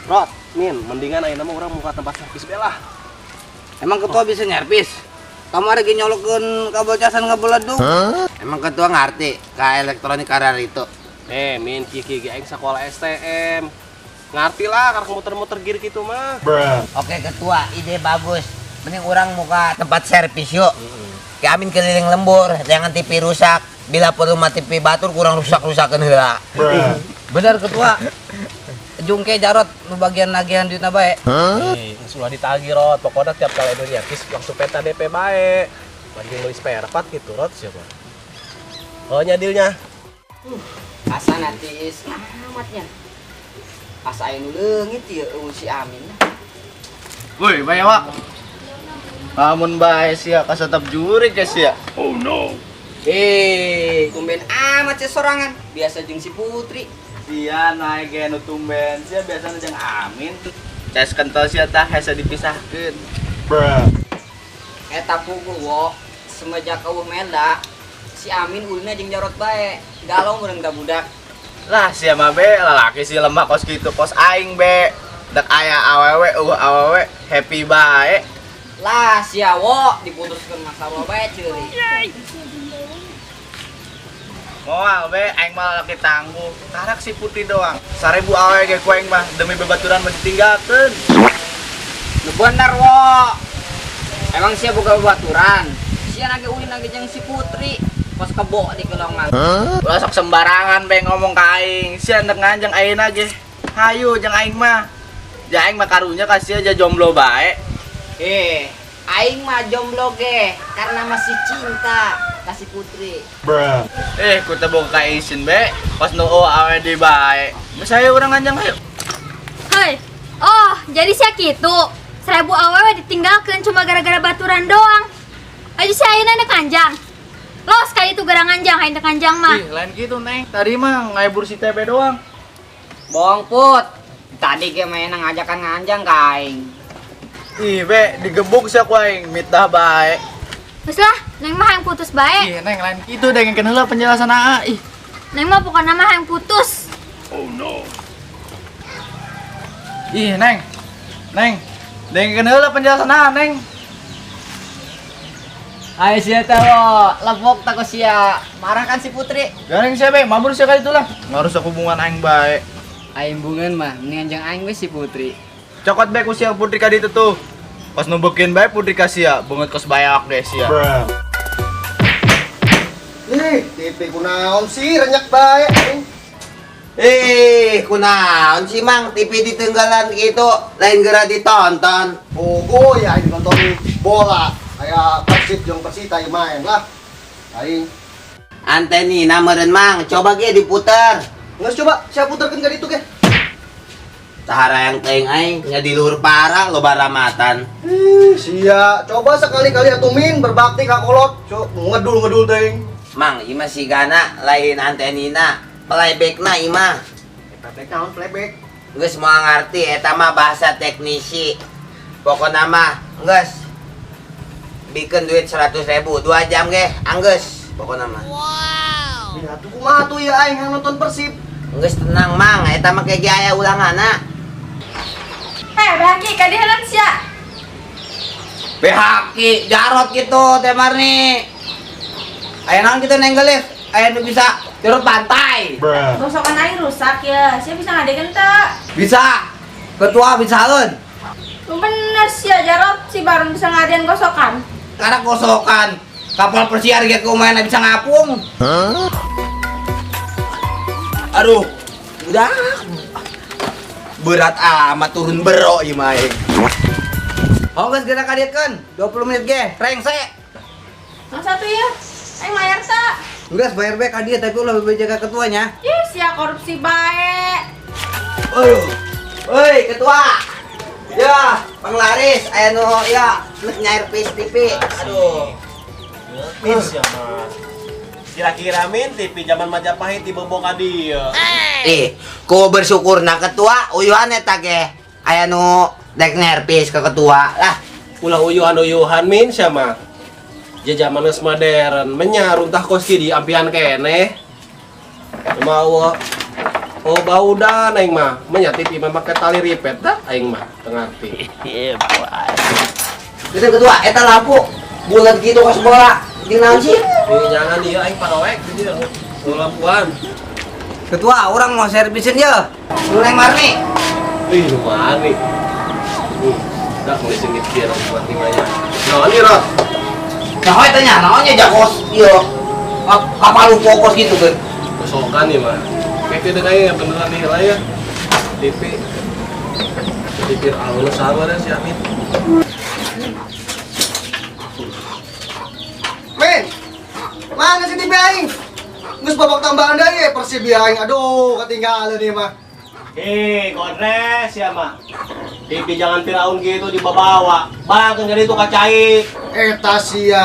Rot, Min, mendingan ayeuna mah urang muka tempat servis be lah. Emang ketua bisa nyervis? Kamari ge nyolokeun kabel casan ngabeledug. Emang ketua ngerti ka elektronik karar itu? Min, kieu ge aing sakola STM. Ngerti lah karek muter-muter gear gitu mah. Oke ketua, ide bagus. Mending urang muka tempat servis yuk. Ki Amin keliling lembur, jangan TV rusak. Bila perlu mah TV batur kurang rusak-rusakeun heula. Bener ketua. Jungke Jarot nu bagian nagihan duitna bae. Ih, geus ulah ditagih Rot. Pokoknya tiap kali anu nyervis langsung peta DP bae. Banding beli spare part gitu Rot siapa. Oh nya dealnya. Asa nanti is amatnya. Asa aya nu leungit ieu eueuh si Amin. Woi, bae wak. Amun bae sia kasetep jurik ya sia. Eh, tumben amat sia sorangan. Biasa jeung si Putri. Sia naik ge nu tumben, sia biasana jeung Amin. Ces kental sia tah hese dipisahkeun. Eta puguh wo, semenjak eueuh Melda, si Amin ulina jeung Jarot bae. Galau meureun ka budak. Lah sia mah be lalaki si lemah kos kitu kos aing be. Dek aya awewe eueuh awewe happy bae. Lah sia wo diputuskeun masalah bae ceurik. Moal be aing mah lalaki tangguh. Karak si Putri doang. 1000 awewe ge ku aing mah demi babaturan mah ditinggalkeun. Nu bener wo. Emang sia boga babaturan? Sia nage ulin nage jeung si Putri. Kos kebo di gelongan. Ulah sok sembarangan be ngomong ka aing. Sia ndek nganjang ayeuna ge. Hayu jeung aing mah. Ja aing mah karunya ka sia ja jomblo bae. Aing mah jomblo ge karena masih cinta ka si Putri. Ku teh boga ka isin be. Pas nu awe di bae. Geus hayu urang nganjang hayu. Hei. Oh, jadi sia kitu. 1000 awewe ditinggalkeun cuma gara-gara baturan doang. Aja sia ayeuna ndek nganjang. Lo sekali itu gara nganjang, hain ndek nganjang mah. Ih, lain gitu, Neng. Tadi mah ngahibur si TB doang. Bohong, Put. Tadi ge main ngajakan nganjang ka aing. Ih, be, digebuk sia ku aing, mitah bae. Geus lah, Neng mah hayang putus bae. Ih, Neng, lain gitu dengekeun heula penjelasan AA. Ih. Neng mah pokona mah hayang putus. Oh no. Ih, Neng. Neng, dengekeun heula penjelasan AA, Neng. Ayo sia teh wo, lebok tak sia. Marah kan si Putri. Garing sia be, mabur sia ka itulah. Ngarusak hubungan aing bae. Aing bungeun mah, mendingan jeung aing we si Putri. Cokot be ku sia Putri ka ditu tuh. Pas nubekin bae Putri ka sia, beungeut kos bayak ge sia. Ih, TV kunaon sih renyak bae. Kunaon sih Mang, TV ditenggelan gitu, lain geura ditonton. Oh, ya aing nonton bola. Aya Persib jeung Persita ieu main lah. Aing antenina meureun Mang, coba ge diputer. Geus coba sia puterkeun ka ditu ge. Tahara yang teuing aing nya di luhur parah loba ramatan. Ih, sia, coba sekali-kali atuh Min berbakti ka kolot. Cuk, ngedul-ngedul teuing. Mang, ieu mah sigana lain antenina, playbackna ieu mah. Playback naon playback? Geus moal ngarti eta mah bahasa teknisi. Pokona mah geus bikin duit 100.000 2 jam ge anggeus pokona mah. Wow. Ya atuh kumaha tuh ya aing yang nonton Persib. Geus tenang Mang, eta mah ge aya ulanganna. Behaki ka dieu sia. Behaki Jarot gitu teh Marni. Aya naon kitu Neng Gelis? Aya nu bisa turut pantai. Gosokan aing rusak ya. Sia bisa ngadekeun teu? Bisa. Ketua bisa leun. Bener sia Jarot, si Barun bisa ngadean gosokan. Karena gosokan kapal persiar ge kumaha bisa ngapung. Hah? Aduh, udah berat amat turun bero ieu mah aing. Oh geus geura kadiekeun, 20 menit ge, rengse. Yang satu ya, aing bayar tak? Geus bayar bae ka dieu tapi ulah bebeja ka ketuanya. Ih, sia korupsi bae. Aduh. Woi, ketua. Ya, penglaris aya nu ya geus nyervis TV. Aduh. Min sia mah. Kira-kira min TV zaman Majapahit dibobo ka dieu. Eh, ku bersyukur na ketua uyuhan eta ge. Aya nu dek nyervis ke ketua lah. Ulah uyuhan-uyuhan min sia mah. Ja zaman geus modern, menya runtah kos di ampihan keneh. Cuma eueuh oh baudan aing mah, menya TV mah make tali ripet dah aing mah teu ngarti. Gitu ketua, eta lampu bulat gitu kos bola. Di naon sih? Di jangan ieu aing paroek di dieu. Lampuan. Ketua, orang mau servisin ya. Lu Neng Marni. Ih, lumayan nih. Dah mulai sengit dia buat limanya. Nah, ini Rot. Nah, eta nya naonnya jakos ieu. Kapal lu fokus gitu kan. Gosokan nih mah. Kayak tidak kayak beneran nih lah ya. TV. TV alus sama deh si Amin. Men, mana si TV aing? Geus babak tambahan deui ya Persib aing. Aduh, ketinggalan ieu mah. Hei, gondres ya mah. TV jangan piraun gitu dibawa. Bang, jadi itu kacai. Eta sia.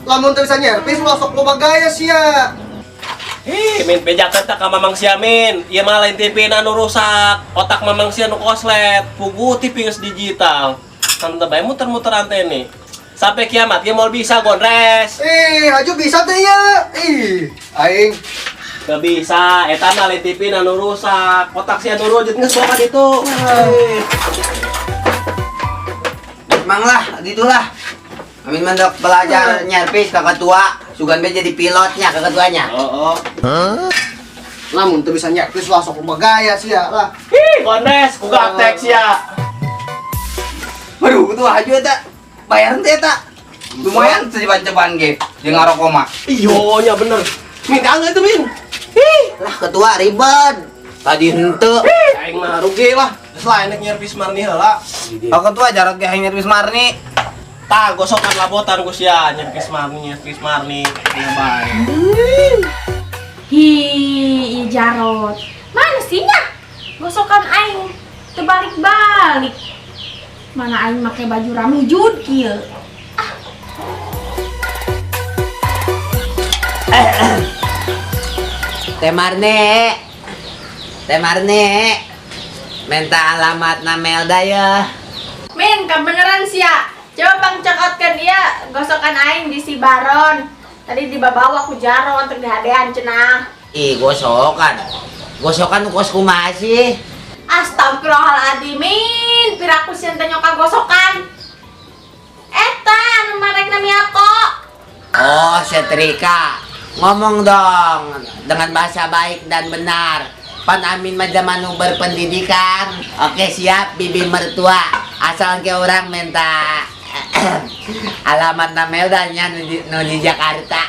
Lamun teu bisa nyervis ulah sok loba gaya sia. Hei, min bejakeun tak ka Mamang sia min. Ieu mah lain TV na nu rusak. Otak Mamang sia nu koslet. Pugu TV geus digital. Kan teu bae muter-muter antene. Sampai kiamat ieu moal bisa gondres. Eh, haju bisa teh ya. Ih, aing Teu bisa, eta mah lain TV na nu rusak. Otak sia nu rujut geus bawa ka ditu. Emang lah, gitulah. Amin mendok belajar nyervis ke ketua, sugan be jadi pilotnya ke ketuanya. Oh, oh. Lamun teu bisa nyervis ulah sok loba gaya sia lah. Ih, gondres, ku gaptek sia. Waduh, ketua haju eta. Bayaran teh eta. Lumayan ceban-ceban ge jeung ngarokok mah. Iyo, nya bener. Minta angga itu, Min. Ih, lah ketua ribet. Tadi henteu. Aing mah rugi lah. Geus lah enek nyervis Marni heula. Oh, ketua jarot ge hayang nyervis Marni. Tah gosokan labotan ku sia nyervis Marni, nyervis Marni. Nya bae. Hi, Jarot. Mana sih nya? Gosokan aing terbalik-balik. Mana aing make baju rami jud kieu. Ah. Teh Marni. Teh Marni. Minta alamat na Melda ya. Min, kebeneran sia. Coba pangcokotkeun ieu gosokan aing di si Baron. Tadi dibawa ku Jaron teu gadean cenah. Ih, gosokan. Gosokan kos kumaha sih? Astagfirullahaladzim, Min. Piraku sieun teh nyoka gosokan. Eta anu marekna Miyako. Oh, setrika. Ngomong dong dengan bahasa baik dan benar. Pan Amin mah zaman nu berpendidikan. Oke, siap bibi mertua. Asal ke orang minta alamat na Melda nya nu di Jakarta.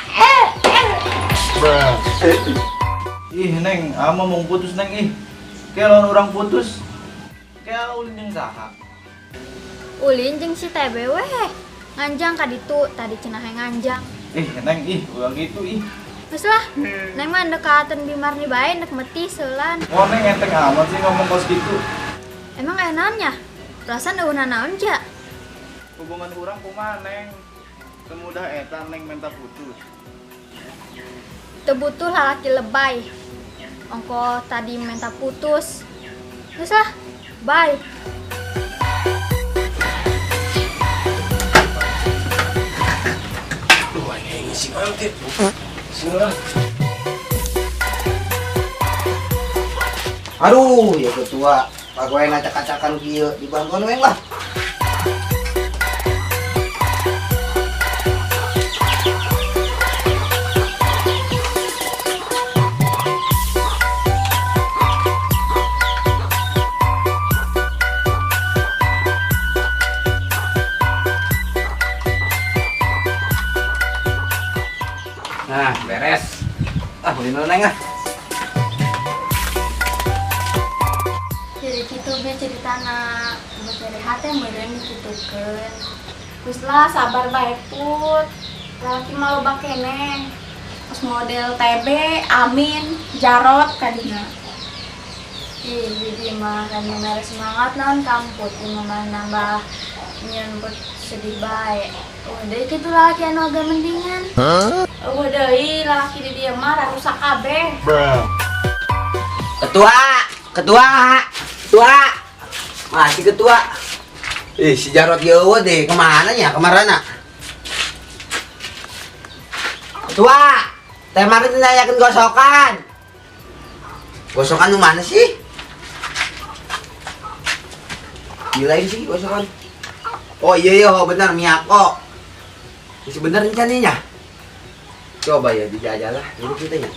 Ih, Neng, ama mau putus, Neng, ih. Kayak lawan orang putus. Kayak ulin jeung saha? Ulin jeung si TB weh. Nganjang ka ditu, tadi cenah nganjang. Ih, Neng, ih, ulah gitu ih. Geus lah, Neng mah ndek ka Bi Marni bae ndek meti seulan. Oh, Neng enteng amat sih ngomong kos gitu. Emang aya naon nya? Perasaan eueuh naon ja? Hubungan urang kumaha, Neng? Semudah eta Neng minta putus. Teu butuh lalaki lebay. Ongko tadi minta putus. Geus lah, bye. Duh, aing ngisi mangkit. Sini lah. Aduh, ya ketua. Pagawai ngacak-acakan kieu dibantuan we lah. Nah, beres. Ah, beli neng ah. Jadi kitu be ceritana bere hate meureun dikitukeun. Geus lah sabar bae Put. Lalaki mah loba keneh. Terus model TB, Amin, Jarot kadinya. Ih, bibi mah kan mere semangat naon kamput, ini mah nambah nyemput sedih bae. Udah kitu lalaki anu agak mendingan. Eueuh deui lalaki di dieu mah rusak kabeh. Ketua, ketua, ketua. Masih ketua. Ih, si Jarot eueuh deh, kemana ya? Kemana? Ketua, teh Marit nanyakeun gosokan. Gosokan nu mana sih? Gila ini sih gosokan. Oh iya iya, oh, benar Miyako. Masih bener rencananya. Coba ya dijajah lah, dulu kita ya.